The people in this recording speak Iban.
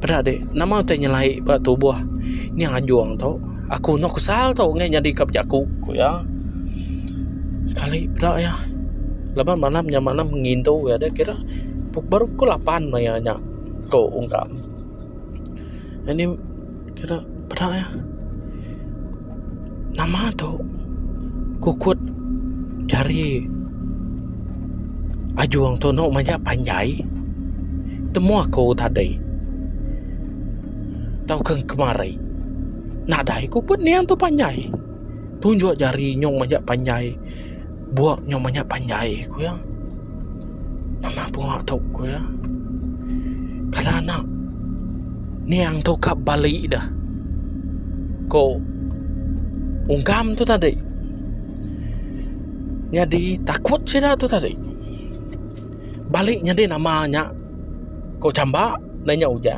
Peda dek nama utai nyelai ba tubuh nya ajung tu. Aku enda kesal tu ngai nyadi ka bejaku ku iya. Sekali peda iya laban malam nya malam ngintu iya deh kira baru pukul lapan maya nya ku ungkap. Nyadi kira peda iya nama tu kukut jari ajung tu eno majak panjai temu aku tadi tauka kemari nadai kukut niang tu panjai tunjuk jari nyung majak panjai buk nyung majak panjai ku iya. Nama bunga tu ku iya. Kada anak niang tu ka bali dah ko ungkam tu tadi. Nyadi takut sida tu tadi. Bali nyadi nama nya ko chamba ne nya ujang.